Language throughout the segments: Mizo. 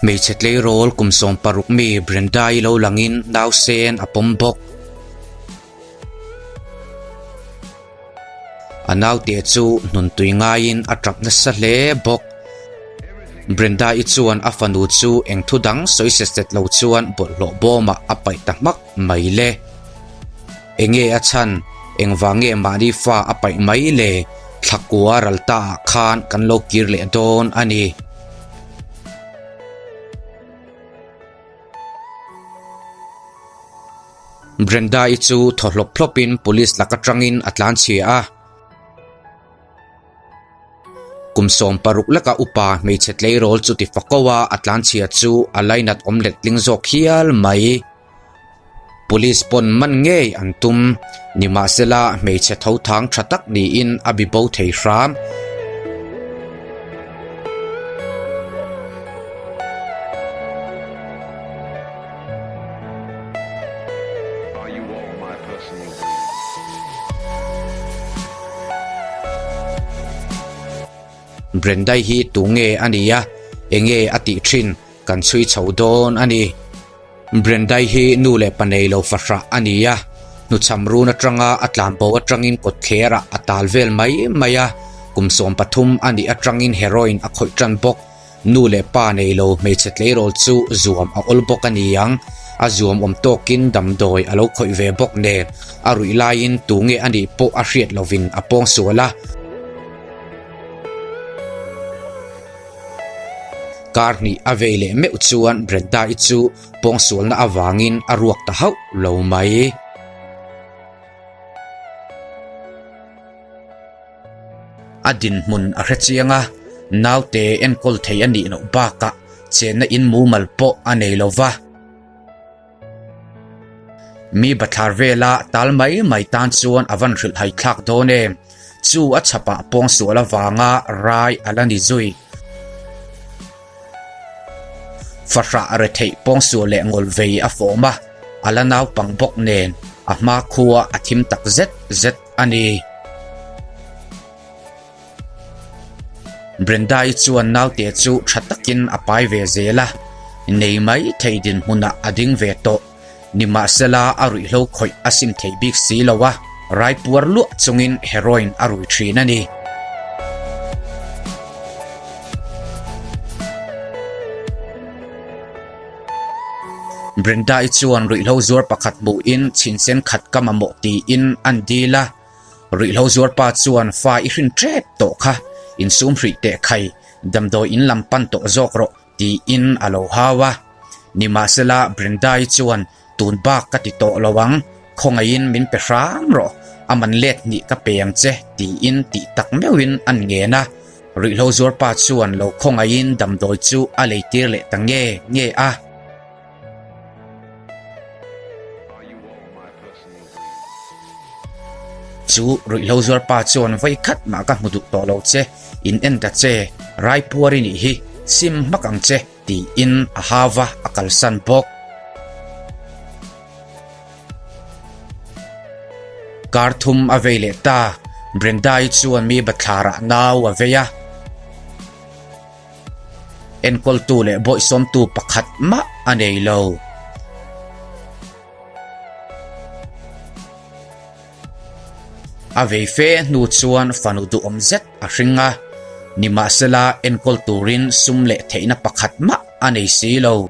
Hmeichhe tleirawl kum 16 mi Brenda-i lo langin nausen a pawm bawk. A naute chu hnuntui ngaiin a tap nasa hle bawk. Brenda-i chuan a fanu chu eng thu dang sawi set set lo chuan bawlhhlawh bawmah a paih ta hmak mai le. Enge a chhan? Engvang nge mahni fa a paih mai le? Thlakua ral ta ah khan kan lo kir leh dawn a ni. Brenda-i chu thaw hlawp hlawpin police lak atangin a tlanchhia a. Kum 16 leka upa hmeichhe tleirawl chu ti fako a a tlanchhia chu a lainat awm letling zawk hial mai. Police pawn man ngei an tum. Nimahsela hmeichhe tho thang tha tak niin a bi bo thei hram. Brendai hi tunge a nia, enge a tih thin kan chhui chho dawn a ni. Brendai hi nu leh pa nei lo fahrah a ni a, hnuchham run atanga a tlan bo atangin kawtthlerah a tal vel mai mai a, kum 13 a nih atangin heroin a khawih tan bawk. Nu leh pa nei lo hmeichhe tleirawl chu zuam a awl bawk a ni ang, a zuam awm tawkin damdawi a lo khawih ve bawk nen, a ruih laiin tunge a nih pawh a hriat lovin a pawng sual a. Kar hnih a vei leh meuh chuan Brenda-i chu pawngsualna avangin a ruak ta hauh lo mai. A dinhmun a hre chiang a, naute enkawl thei a nih loh bakah chenna in mumal pawh a nei lo va. Mi bathlar vela tal mai mai tan chuan a van hrilh hai thlak dawn em? Chu a chhapah pawngsual avanga rai a la ni zui. Fahrah retheih pawngsual leh ngawl vei a fawm a, a la naupang bawk nen a hmakhua a thim tak zet zet a ni. Brenda-i chuan naute chu tha takin a pai ve zel a, nei mai thei dinhmunah a ding ve tawh. Nimahsela a ruihhlo khawih a sim thei bik si lo a, raipuar luah chungin heroin a rui thin a ni. Brenda-i chuan ruihhlo zuar pakhat hmuhin chhinsen khat ka mamawh tiin an dil a. Ruihhlo zuarpa chuan fa i hrin tep tawh kha, insum hrih teh khai, damdawi in lam pan tawh zawk rawh tiin a lo hau a. Nimahsela Brenda-i chuan tun bak ka ti tawh lo ang, khawngaihin min pe hram rawh, a man let hnih ka pe ang che tiin tih tak meuhin an ngen a. Ruihhlo zuarpa chuan lo khawngaihin damdawi chu a leitir leh ta nge nge a. Chu ruihhlo zuarpa chuan vawi khat mah ka hmu duh tawh lo che, in en ta che, raipuar i nih hi, sim hmak ang che tiin a hau va a kalsan bawk. Kar thum a vei leh ta, Brenda-i chuan mi bathlarah nau a vei a. Enkawltu leh bawihsawmtu pakhat mah a nei lo. A vei fe hnu chuan fanu duhawm zet a hring a, nimahsela enkawl turin sum leh theihna pakhat mah a nei si lo.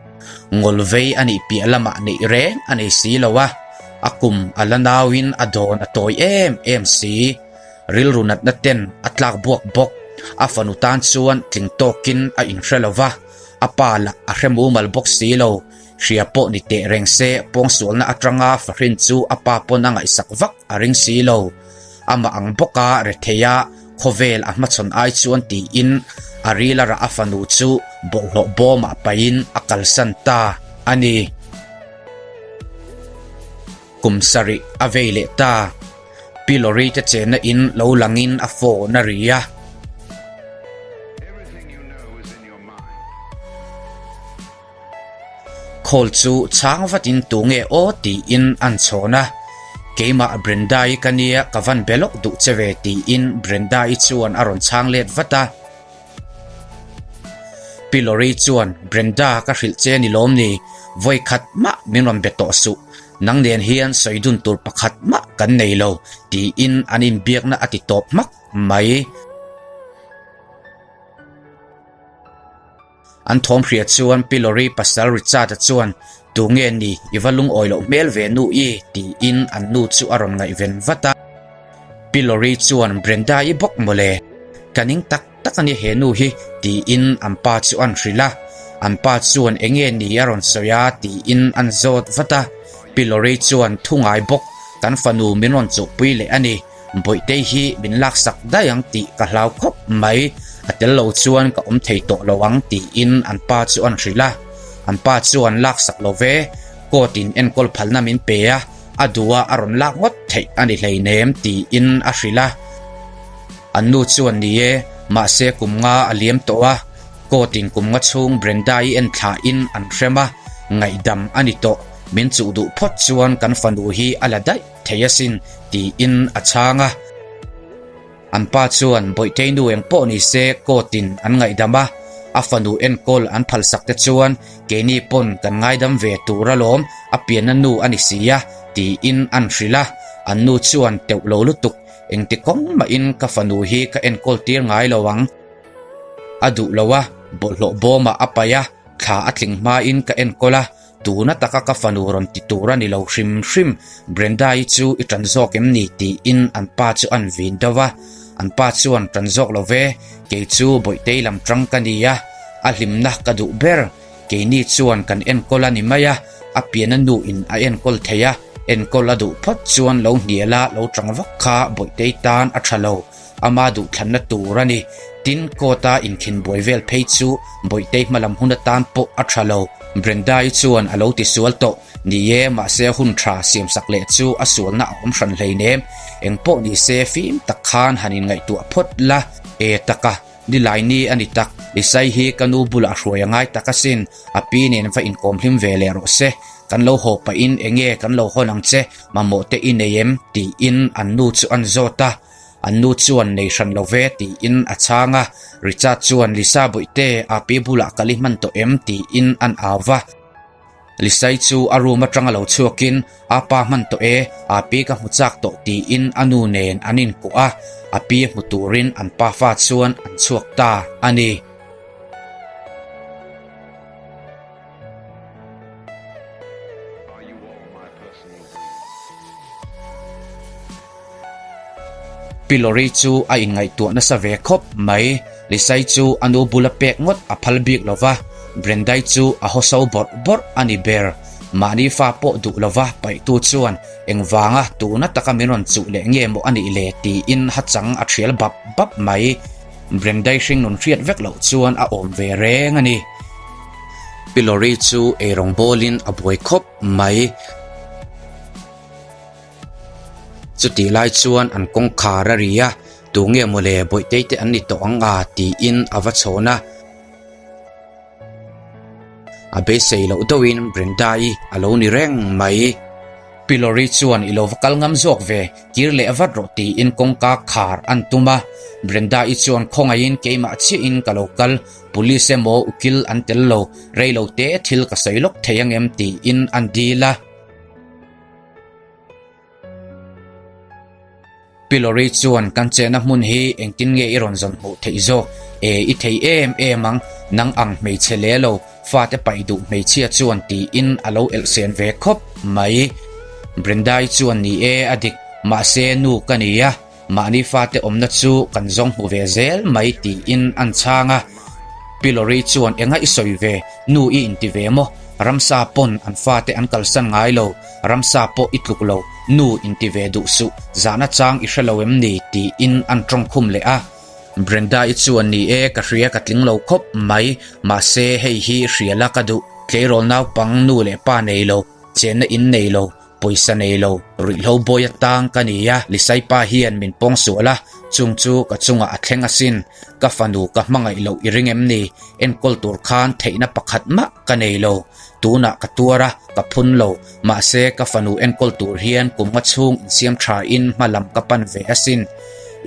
Ngawl vei a nih piah lamah neih reng a nei si lo a, a kum a la nauin a dawn a tawi em em si. Rilru natna ten a tlak buak bawk. A fanu tan chuan tling tawkin a inhre lo va, a pa lah a hre mumal bawk si lo. Hria pawh ni teh reng se, pawngsualna atanga fahrin chu a pa pawn a ngaihsak vak a ring si lo. Amah ang bawka retheia khawvel a hmachhawn ai chuan tiin a ril a rah a fanu chu bawlhhlawh bawmah pahin a kalsan ta a ni. Kum sarih a vei leh ta. Pi Lori te chenna in lo langin a phone a ri a. Call chu chhang vatin tunge aw tiin an chhawn a. Keimah Brenda-i ka nia ka van be lawk duh che ve tiin Brenda-i chuan a rawn chhang let vat a. Pi Lori chuan, Brenda ka hrilh che ni lawm ni, vawi khat mah min rawn be tawh suh. Nang nen hian sawi dun tur pakhat mah kan nei lo, tiin an inbiakna a ti tawp hmak mai. An thawm hria chuan Pi Lori pasal Richard-a chuan, Tu nge ni, i va lungawi loh hmel ve nu i? tiin an nu chu a rawn ngaihven vat a. Pi Lori chuan, Brenda-i bawk mawle, ka ning tak tak a ni he nu hi, tiin an pa chu an hrilh a. An pa chuan eng nge ni a rawn sawi a tiin an zawt vat a. Pi Lori chuan, Thu ngai bawk, kan fanu min rawn chuhpui leh a ni. Bawihtei hi min laksak daih ang tih ka hlau khawp mai, a tel lo chuan ka awm thei tawh lo ang tiin an pa chu an hrilh a. An pa chuan laksak lo ve, court in enkawl phalna min pe a, a duh a a rawn lak ngawt theih a ni hleinem tiin a hrilh a. An nu chuan ni e, mahse kum nga a liam tawh a, court in kum nga chhung Brenda-i en thlahin an hrem a, ngaihdam a ni tawh, min chuh duh phawt chuan kan fanu hi a la daih. Thei asin, tiin a chhang a. An pa chuan Bawihtei nu eng pawh ni se court-in an ngaihdam a, a fanu enkawl an phalsak te chuan keini pawn kan ngaidam ve tur alawm, a pianna nu a ni si a, tiin an hrilh a. An nu chuan teuh lo lutuk, engti kawng mahin ka fanu hi ka enkawl tir ngai lo ang. A duh lo a, bawlhhlawh bawmah a paih a, thla a tling hmain ka enkawl a, Tuna taka ka fanu rawn ti tur a ni lo hrim hrim, Brenda-i chu i tan zawk em ni? tiin an pa chu an vin deuh a. An pa chuan tan zawk lo ve, kei chu Bawihtei lam tang ka ni a, a hlimna ka duh ber. Keini chuan kan enkawl a ni mai a, a piana nu in a enkawl thei a, enkawl a duh phawt chuan lo hnial a lo tang vak kha Bawihtei tan a tha lo. Ama duhthlanna tur a ni. Tin, court-a inkhin buai vel phei chu Bawihtei hmalam hun atan pawh a tha lo. Brenda-i chuan a lo tisual tawh. Ni e, mahse hun tha siamsak leh chu a sualna a awm hran hleinem. Eng pawh ni se fim tak khan han inngaihtuah phawt la. E taka, nilai ni a ni tak. Lisai hi ka nu bulah hruai a ngai tak asin. A pi nen va inkawm hlim ve leh rawh se. Kan lo haw pahin enge kan lo hawn ang che, mamawh te i nei em? tiin an nu chu an zawt a. An nu chuan nei hran lo ve tiin a chhang a, Richard chuan Lisa bawihte a pi bulah kal i hman tawh em tiin an au va. Lisai chu a room atanga lo chhuakin a pa hman tawh e, a pi ka hmu chak tawh tiin a nu nen an inkuah a, a pi hmu turin an pafa chuan an chhuak ta a ni. Pi Lori chu a inngaihtuah nasa ve khawp mai. Lisai chu a nu bula pek ngawt a phal bik lo va, Brendai chu a haw so bawrh bawrh a ni ber. Mahni fa pawh duh lo va paihtu chuan engvanga tuna taka min rawn chuh leh nge maw a nih le tiin hachang a thial bap bap mai. Brendai hringnun hriat vek loh chuan a awm ve reng a ni. Pi Lori chu eirawng bawlin a buai khawp mai. Chutih lai chuan an kawngkhar a ri a, Tu nge mawle Bawihtei te an ni tawh ang a? tiin a va chhawn a. A beisei loh deuhin Brenda-i a lo ni reng mai. Pi Lori chuan i lo va kal ngam zawk ve, kir leh vat rawh tiin kawngka khar an tum a. Brenda-i chuan khawngaihin keimah chiahin ka lo kal, Police emaw ukil an tel lo, rei lo te thil ka sawi lawk thei angem tiin an dil a. Pi Lori chuan kan chenna hmun hi engtin nge i rawn zawn hmuh theih zawk? E, i thei em em ang, nang ang hmeichhe le lo, fate paih duh hmeichhia chuan tiin a lo elhsen ve khawp mai. Brenda-i chuan ni e, a dik, mahse nu ka ni a. Mahni fate awmna chu kan zawng hmu ve zel mai tiin an chhang a. Pi Lori chuan enga i sawi ve, nu i inti ve maw? Ramsa pawn an fate an kalsan ngai lo, ramsa pawh i tluk lo, nu inti ve duh suh, zahna chang i hre lo em ni? tiin an tawngkhum leh a. Brenda-i chuan ni e, ka hria ka tling lo khawp mai, mahse hei hi hria la ka duh, tleirawl naupang nu leh pa nei lo, chenna in nei lo, Pawisa nei lo, ruihhlo bawi atang ka ni a, Lisai pa hian min pawng sual a, chung chu ka chungah a thleng asin. Ka fanu ka hmangaih loh i ring em ni? Enkawl tur khan theihna pakhat mah ka nei lo. Tunah ka tuar a, ka phun lo. Mahse, ka fanu enkawl tur hian kum nga chhung insiam thain hma lam ka pan ve asin.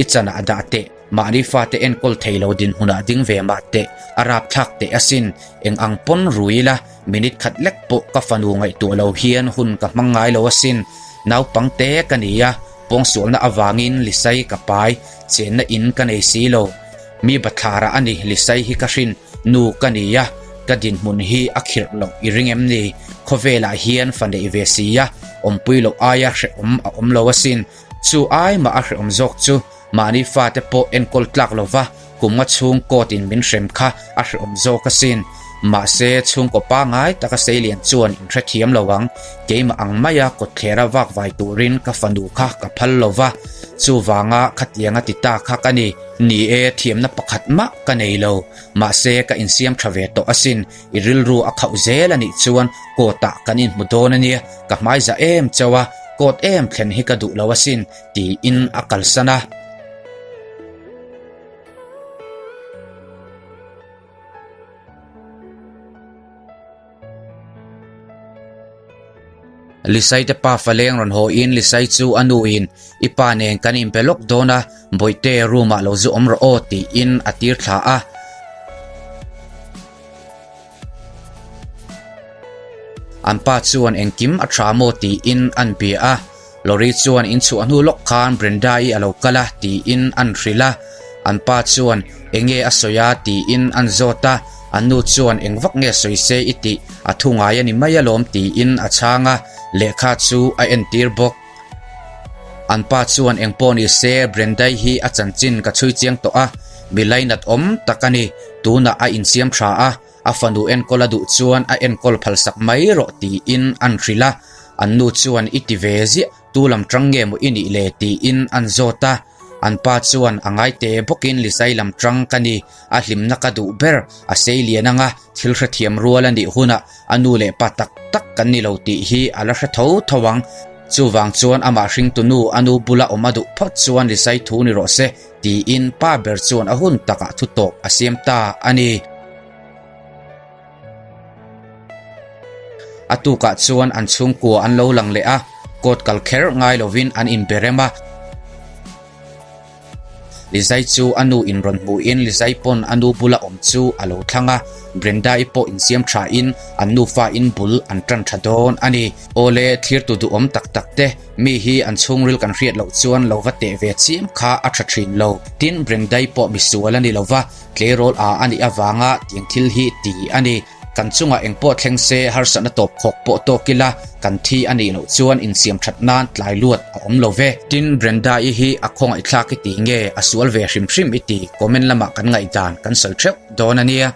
I chanah dah teh. Mahni fate enkawl thei lo dinhmunah ding ve mah teh, a rapthlak teh asin. Eng ang pawn rui ila, minute khat lek pawh ka fanu ngaihtuah lo hian hun ka hmang ngai lo asin. Naupang te ka ni a, pawngsualna avangin Lisai ka pai, chenna in ka nei si lo. Mi bathlarah a ni Lisai hi ka hrin, nu ka ni a, ka dinhmun hi a khirh loh i ring em ni? Khawvelah hian fa neih ve si a, awmpui loh aia hrehawm a awm lo asin. Chu ai mah a hrehawm zawk chu Mahni fate pawh enkawl tlak lova kum nga chhung court in min hrem kha a hrehawm zawk asin. Mahse, chhungkaw pangai taka seilian chuan in hrethiam lo ang. Keimah ang maia kawtthlera vak vai turin ka fanu kha ka phal lova, chuvanga khatiang a ti ta kha ka ni. Ni e, thiamna pakhat mah ka nei lo. Mahse, ka insiam tha ve tawh asin. I rilru a khauh zel a nih chuan court ah kan inhmu dawn a nia. Ka hmaiza em chauh a, court em thlen hi ka duh lo asin. Tiin a kalsan a. Lisai te pa faleng rawn haw in Lisai chu a nu in i pa nen kan inbe lawk dawn a, Bawihte room ah lo zu awm rawh aw tiin a tir thla a. An pa chuan engkim a tha maw tiin an bia a, Lori chuan in chhuah hnu lawk khan Brenda-i a lo kal a tiin an hrilh a, an pa chuan enge a sawi a tiin an zawt a, an nu chuan eng vak nge sawi se i tih a thu ngai a ni mai alawm tiin a chhang a, lehkha chu a entir bawk. An pa chuan eng pawh ni se Brenda-i hi a chanchin ka chhui chiang tawh a, mi lainat awm tak a ni, tunah a insiam tha a, A fanu enkawl a duh chuan a enkawl phalsak mai rawh tiin an hrilh a, an nu chuan i ti ve ziah, tu lam tang nge maw i nih le tiin an zawt a, an pa chuan a ngai te bawkin Lisai lam tang ka ni, a hlimna ka duh ber, a sei lian anga thil hrethiam rual a nih hunah a nu leh pa tak tak kan ni lo tih hi a la hre tho tho ang, chuvang chuan amah hringtu nu a nu bula awm a duh phawt chuan Lisai thu ni rawh se tiin pa ber chuan a hun takah thu tawp a siam ta a ni. A tukah chuan an chhungkua an lo lang leh a, court kal kher ngai lovin an inbe rem a. Lizai chu a nu in rawn hmuhin Lizai pawn a nu bula awm chu a lo thlang a, Brenda-i pawh insiam thain an nufa in bul an tan tha dawn a ni. Awle, thlirtu duhawm tak tak te, mi hi an chhungril kan hriat loh chuan lo va teh ve chiam kha a tha thin lo. Tin, Brenda-i pawh misual a ni lova, Tleirawl a a nih avanga tiang thil hi ti a ni. Kan chungah engpawh thleng se harsatna tawp khawk pawh tawk ila kan thi a nih loh chuan insiam that nan tlai luat a awm lo ve. Tin, Brenda-i hi a khawngaihthlak i ti nge a sual ve hrim hrim i ti comment lamah kan ngaihdan kan sawi theuh dawn a nia.